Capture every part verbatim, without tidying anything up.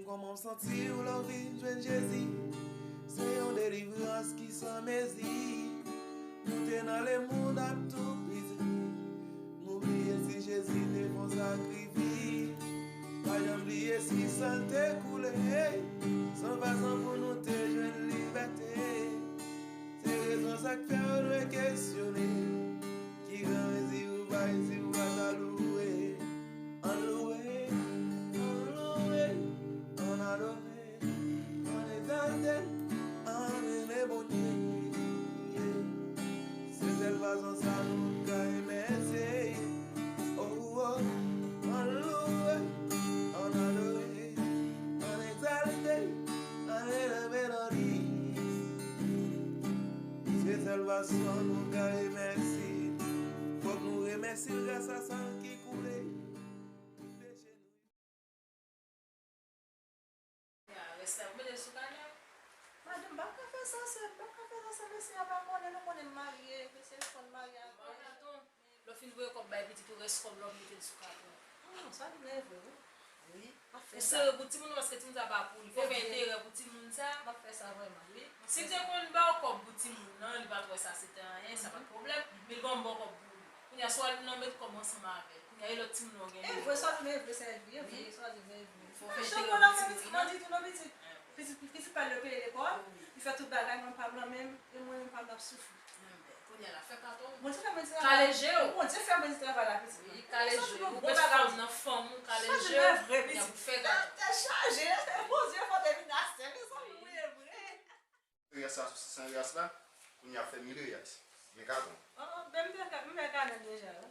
Kòman w santi w lè w vin jwenn Jezi? Se yon delivrans ki san mezi. Nou te nan lemonn ak tou piti. Nou bliye si Jezi te fè yon sakrifis. Pa janm bliye si san l te koule. San fason pou nou te jwenn libète. Se rezon sa k fè w dwe kesyone. Ki gran mezi ou bay si ou pa ka louwe. Ann louwe, ann louwe, ann adore, ann egzalte, ann rele Bondye. Se sèl fason sa nou ka remèsye. Oh, oh, ann louwe, ann adore, ann egzalte, ann rele melodi. Se sèl fason nou ka remèsye. Fòk nou remèsye l gras a san ki koule. Tout peche nou. Ya, rès la, ou mete l sou kanè. Madanm, m pa ka fè sa, sè, m pa ka fè sa, sè, mesye a pa konnen, nou konnen m marye, mesye konn marye avè m. Lè w fin voye kòb bay pitit ou, rès kòb la w mete l sou katon. Ah, sa vin vre, wi. Wi. M ap fè sa. Ou sere pou timoun nan, paske timoun sa pa pou li. Fò w fè enterè pou timoun sa. M ap fè sa vrèman. Wi. Si l te konn ba w kòb pou timoun nan, li pa t wè sa se te anyen, sa pa t pwoblèm. Men l ba w bon kòb pou li. Kounye a, swa li nan met kòb ansanm avè l. Kounye a, e lòt timoun nan w gen. E vre, swa li vle sèvi, e vre, swa li vle vre. Fò w fè enterè pou timoun nan. Pitit, pitit pa l yo peye lekòl, li fè tout bagay, mwen pa blanmen m, e mwen menm pa m ap soufri. Kounye a la, fè katon. Bondye fè mwen di travay la. Kale je w. Bondye fè mwen di travay la, pitit. Wi, kale je w. Ou pa ka nan fanm ou, kale je w. Kounye a pou fè katon. Tèt chaje, Bondye fò te vin asè, mezanmi, mwen vre. Rès la, sou sis san rès la, kounye a fè mil rès. Gen katon. Oh, oh, ben m fè ka-, m fè kanè deja, wi.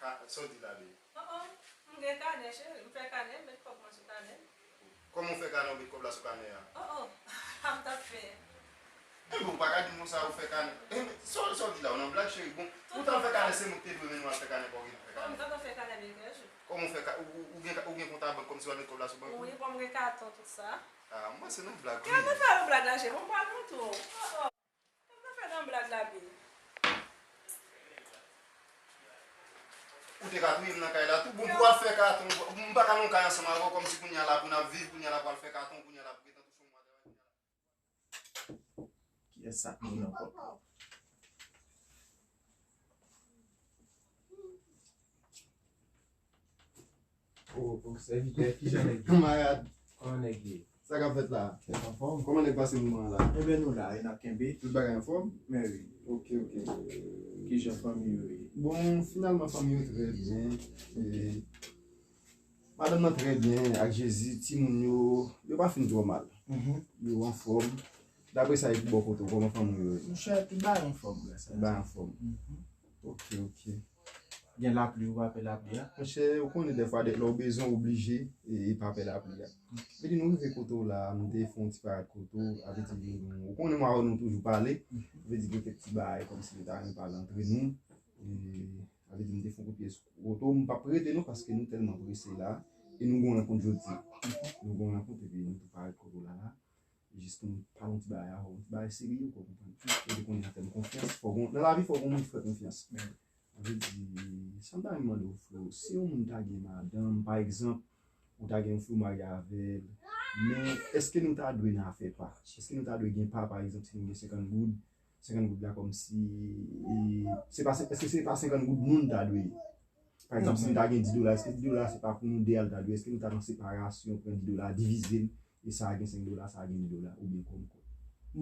Ka, sa w di la, bebe? Oh, oh, m gen kanè, cheri. M fè kanè, m met kòb mwen sou kanè. Kòman w fè kanè, w met kòb la sou kanè a? Oh, oh, sa m t ap fè. Enben, ou pa ka di m konsa, ou fè kanè. Enben, sa, sa w di la, w nan blag, cheri? Bon, ou t al fè kanè, se mwen ki te dwe mennen w al fè kanè, pa w gen fè kanè. Kòm m t ap fè kanè, bebe, cheri. Kòman w fè ka, ou, ou, ou gen, ou gen kont a bank kòmsi w al met kòb la sou bank? Wi, bon, m gen katon, tout sa. Ah, m panse nan blag. Kè mwen fè yon blag la, cheri, bon, m pral montre w. Oh, oh. Kè mwen fè nan blag la, bebe. Ou te ka touye m nan kay la tou. Bon, pou w al fè katon, m pa ka nan yon kay ansanm avè w, kòmsi kounye a la pou n ap viv, kounye a la pou w al fè katon, kounye a la pou gentan touche yon mwa travay, kounye a la. Kiyès sa k mouri ankò? O, o, sèvitè, kijan nèg ye? Kanmarad. Kòman nèg ye? Sa k ap fèt la? Nèg anfòm? Kòman nèg pase moman an la? Enben, nou la, e n ap kenbe. Tout bagay anfòm? Men wi. Ok, ok. Kijan fanmi yo ye? Bon, finalman, fanmi yo trè byen. E, madanm nan trè byen ak Jezi, timoun yo, yo pa fin twò mal. Mhm. Yo anfòm. Dapre sa, e pou bò kote w, kòman fanmi w yo ye? Monchè, tout bagay anfòm, gras a Dye. Tout bagay anfòm. Mhm. Ok, ok. Gen lapli, ou pa pè lapli a? Monchè, ou konnen dèfwa, lè w bezwen, w oblije, e, e pa pè lapli a. Vle di, nou rive kote w la, m te fè yon ti parèt kote w, sa vle di, nou, ou konnen mwen avè w nou toujou pale, mhm, vle di, gen kèk ti bagay kòmsi nou ta renmen pale antre nou, e, sa vle di, m te fè yon kout pye sou kote w, m p ap rete non, paske nou tèlman prese la, e nou gen yon rankont jodi. Nou gen yon rankont, epi nou tou parèt kote w la la. Jis pou nou pale yon ti bagay avè w, yon ti bagay serye, ou konprann. Ou te konnen an tèm konfyans, fò gon, nan lavi fò gon moun ki fè konfyans. Sa vle di, sa m ta renmen mande w, frè, si yon moun ta gen madanm, pa egzanp, ou ta gen yon fi ou marye avè l, men èske nou ta dwe nan afè pa? Èske nou ta dwe gen pa, pa egzanp, si nou gen senkant goud, senkant goud la kòmsi, e, se pa, èske se pa senkant goud moun ta dwe ye? Pa egzanp, si nou ta gen dis dola, èske dis dola se pa pou nou de a l ta dwe? Èske nou ta nan separasyon, pran dis dola, divize l, e sa a gen senk dola, sa a gen dis dola, oubyen kòm kòm?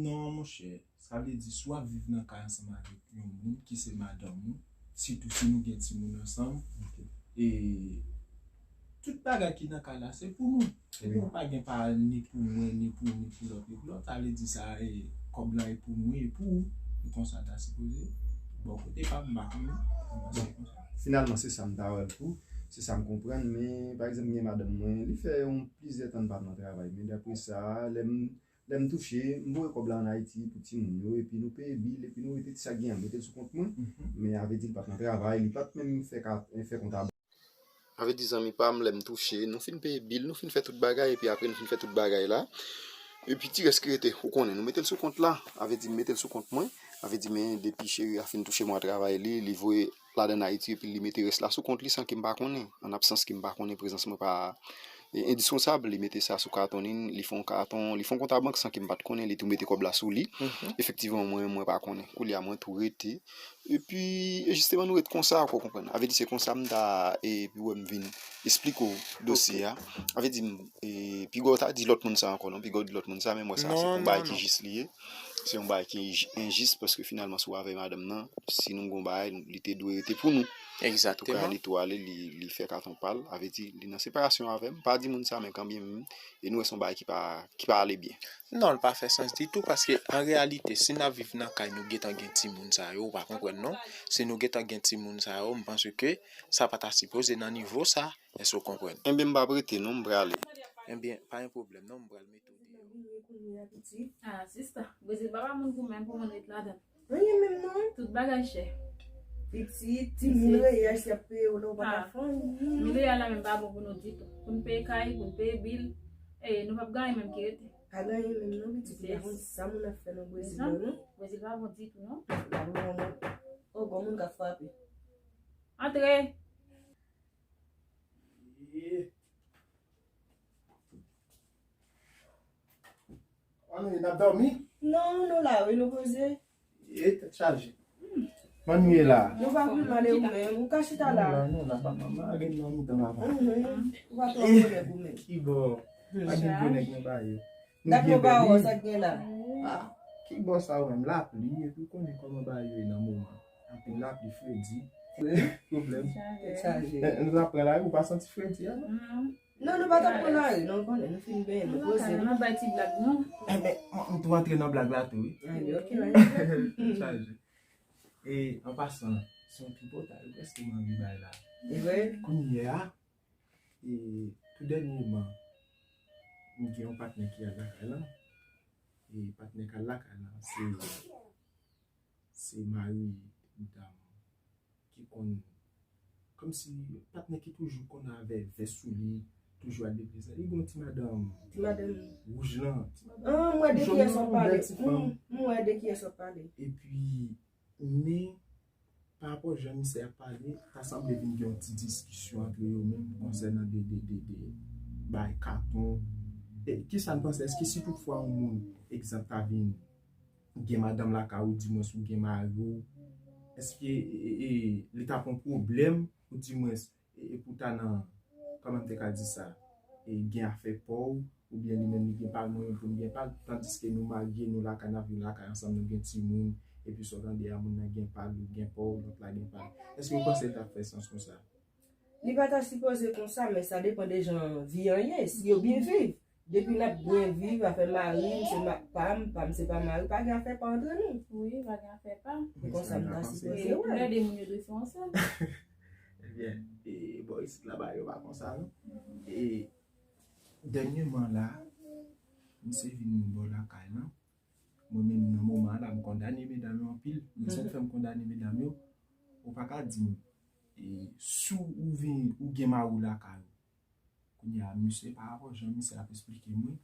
Non, monchè, sa vle di, si w ap viv nan kay ansanm avèk yon moun ki se madanm ou, sitou si nou gen timoun ansanm, ok, e tout bagay ki nan kay la, se pou nou. Epi, wi, ou pa gen pa ni pou mwen, ni pou ou, ni pou lòt, ni pou lòt. Sa vle di sa, e, kòb la e pou mwen, e pou ou. E konsa ta sipoze. Bò kote pa m, m pa konnen. M panse konsa. Finalman, se sa m ta wè l tou. Se sa m konprann. Men, pa egzanp, gen madanm mwen, li fè yon plizyè tan li pa t nan travay. Men dapre sa, lè m, lè m touche, m voye kòb la ann Ayiti pou timoun yo, epi nou peye bil, epi nou rete ti sa k gen an, mete l sou kont mwen. Mhm. Men sa vle di li pa t nan travay, li pa t menm fè ka, fè kont a Sa vle di, zanmi pa m, lè m touche, nou fin peye bil, nou fin fè tout bagay, epi apre nou fin fè tout bagay la. Epi ti rès ki rete, ou konnen, nou mete l sou kont la. Sa vle di, m mete l sou kont mwen. Sa vle di, men depi cheri a fin touche mwa travay li, li voye ladan Ayiti, epi li mete rès la sou kont li san ke m pa konnen. An absans ke m pa konnen, prezans mwen pa, E, endiskonsab, li mete sa sou katon li, li fè yon katon, li fè yon kont a bank san ke m pa t konnen, li tou mete kòb la sou li. Efektivman, mwen, mwen pa konnen. Koulye a, mwen tou rete. Epi, e jisteman, nou ret konsa, ou konprann. A vle di, se konsa m ta, epi wè m vin esplike w dosye a. A vle di, m, e, piga w ta di lòt moun sa ankò, non, piga w di lòt moun sa, men m wè sa, se yon bagay ki jis li ye. Se yon bagay ki enj-, enjis, paske finalman, si w avè madanm nan, si nou gon bagay, li te dwe rete pou nou. Antouka, li tou ale, li, li fè katon pa l, a vle di, li nan separasyon avè m, pa di moun sa, men kanmenm, e nou wè se yon bagay ki pa, ki pa ale byen. Non, li pa fè sans ditou, paske an reyalite, si n ap viv nan kay nou gentan gen timoun sa yo, ou pa konprann non. Si nou gentan gen timoun sa yo, m panse ke sa pa ta sipoze nan nivo sa. Èske w konprann? Ebyen, m p ap rete non, m prale. Ebyen, pa gen pwoblèm non, m pral mete w deyò. Ah, sista, Brezil pa pa moun pou menm pou moun ret ladan. Anyen menm non. Tout bagay chè. Pitit, timoun, reyèl, si y ap peye w la, ou pa ka fè anyen. Mil reyèl la menm pa bon pou nou ditou. Pou n peye kay, pou n peye bil, e nou p ap gen anyen menm ki rete. Pa gen anyen menm non, pitit, ou pa konn sa moun ap fè nan Brezil la non. Brezil pa bon ditou non. La pou yon moun. Oh, gon moun k ap frape. Antre! Ann, n ap dòmi? Non, nou la, wi, nou poze. E, tèt chaje. Kòman nou ye la? Nou pa pi mal e ou menm, ou ka chita la. Non, la, non, la, pa, pa, pa gen nan mitan la, pa. Mhm. Ou pa twò kolè pou menm. Ki bò? Pa gen gwo nèg nan ba yo. Dat mwen pa wè w, sa k gen la? Ah, ki bò sa ou menm? Lapli, epi ou konnen kòman bagay yo ye nan moman. Anpil lapli, fredi. Pwoblèm. Tèt chaje. Eh, nou t ap pran lari, ou pa santi fredi a non? Non, nou pa t ap pran lari, non, ou konnen, nou fin benyen, nou poze. Nou pa bay ti blag non. Enben, m, m tou antre nan blag la tou, wi. Anben, ok, anyen. Tèt chaje. E, an pasan, se yon tripotay, ou prèske m anvi bay la. E vre? Kounye a, e, tou dènyèman, m gen yon patnè ki al lakay lan. E patnè k al lakay lan, se, se mari yon dam ki konn, kòmsi patnè ki toujou konn avè vès sou li, toujou al deplase. Li gen yon ti madanm wouj lan. Ah, m wè de kiyès w ap pale. M, m wè de kiyès w ap pale. Epi, men, pa rapò jan misye ap pale, ta sanble vin gen yon ti diskisyon antre yo menm konsènan de, de, de, de bay katon. E kisa n panse? Èske si toutfwa yon moun, egzanp, ta vin gen madanm lakay ou, dimwens ou gen mari w, èske, e, e, e, li t ap yon pwoblèm, ou dimwens, e, e pou ta nan, kòman m te ka di sa, e, gen afè pa w, oubyen li menm li gen pa l, mwen menm pou m gen pa l, tandiske nou marye, nou lakay, n ap viv lakay ansanm, nou gen timoun, epi sa w tande a, moun nan gen pa l, ou gen pa w, lòt la gen pa l. Èske w panse l t ap fè sans konsa? Li pa ta sipoze konsa, men sa depann de jan vi an ye, si yo byen viv. Depi n ap byen viv, afè mari m se ma-, pa m, pa m se pa mari, pa gen afè pa antre nou. Wi, pa gen afè pa. Se konsa m ta sipoze wè. Toulède moun yo dwe fè ansanm. Ebyen, e, bò isit la, bagay yo pa konsa, non. E, dènyèman la, misye vin bò lakay lan. Mwen menm, nan moman an la, m kondane medam yo anpil. Rezon k fè m kondane medam yo, ou pa ka di m, e, si w vin, ou gen mari w lakay ou. Kounye a, misye, pa rapò jan misye ap esplike mwen,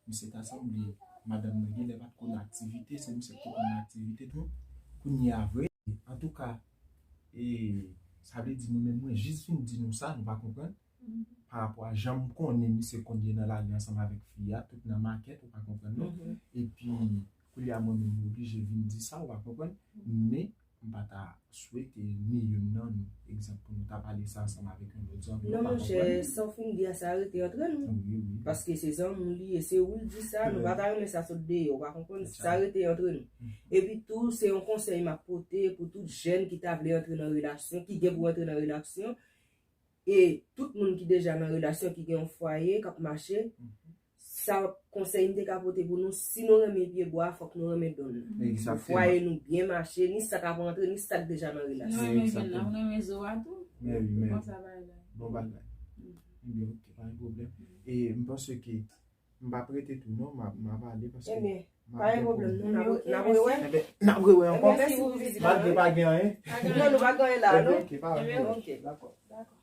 misye ta sanble madanm nan genlè pa t konn aktivite, se misye ki te konn aktivite tou. Kounye a, vre, antouka, e, sa vle di mwen menm, mwen jis vin di nou sa, nou pa konprann. Pa rapò a jan m konnen misye konn ye nan lari ansanm avèk fi a, tout nan makèt, ou pa konprann non. Epi, kounye a mwen menm m oblije vin di sa, ou pa konprann. Men, m pa ta swete ni youn nan nou, egzanp, pou nou ta pale sa ansanm avèk yon lòt zanmi, ou pa konprann. Non, monchè, sa w fin di a, sa rete antre nou. Wi, wi. Paske se zanmi w li ye, se ou l di sa, nou pa ta renmen sa sot deyò, ou pa konprann. Sa rete antre nou. Epi tou, se yon konsèy m ap pote pou tout jèn ki ta vle antre nan relasyon, ki gen pou antre nan relasyon. E tout moun ki deja nan relasyon, ki gen yon fwaye k ap mache, sa konsèy m te ka pote pou nou, si nou renmen pye bwa, fòk nou renmen donn nan. Pou fwaye nou byen mache, ni sa k ap rantre, ni sa k deja nan relasyon. Nou renmen grenn la, nou renmen zo a tou. Men wi, men wi. Bon bagay. Ebyen, ok, pa gen pwoblèm. E m panse ke m p ap rete tou non, m ap, m ap ale paske m ap gen pou m. Ebyen, pa gen pwoblèm non, n ap, n ap rewè. Ebyen, n ap rewè ankò. Ebyen, mèsi pou vizit la. Malgre pa gen anyen. Non, nou pa gen anyen la non. Ebyen, ok, pa gen pwoblèm. Ebyen, ok, dakò. Dakò.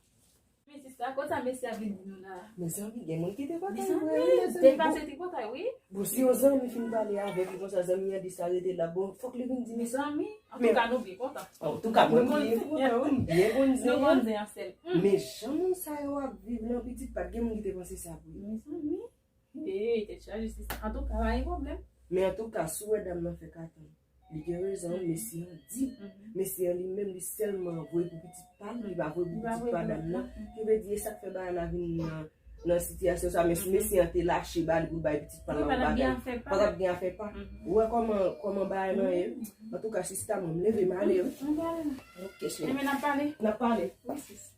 Sista, kote sa mesye a vin di nou la? Mezanmi, gen moun ki te patay vre wi, mezanmi. Te pase tripotay wi. Bon, si yon zanmi fin pale avèk li konsa, zanmi an di sa rete la, bon, fòk li vin di nou sa. Mezanmi, antouka nou byen kontan. Antouka, mwen byen kontan wi, m byen konn zen an. Nou konn zen an sèl. Men jan moun sa yo ap viv lan, pitit pa t gen moun ki te panse sa pou yo. Mezanmi. Hey, tèt chaje sista. Antouka, pa gen pwoblèm. Men antouka, si w wè dam nan fè katon, li gen rezon, mesye an di. Mesye an li menm, li sèlman voye pou pitit pa l, li pa voye pou pitit pa dam nan. Ki vle di, e sa k fè bagay la vin nan, nan sitiyasyon sa, men si mesye an te lache ba li pou l bay pitit pa l la yon bagay, pa t ap gen afè pa. Ou wè kòman, kòman bagay lan ye? Antouka, sista, mwen, m leve, m ale wi. Ok, cheri. Ebyen, n ap pale. N ap pale. Wi, sis.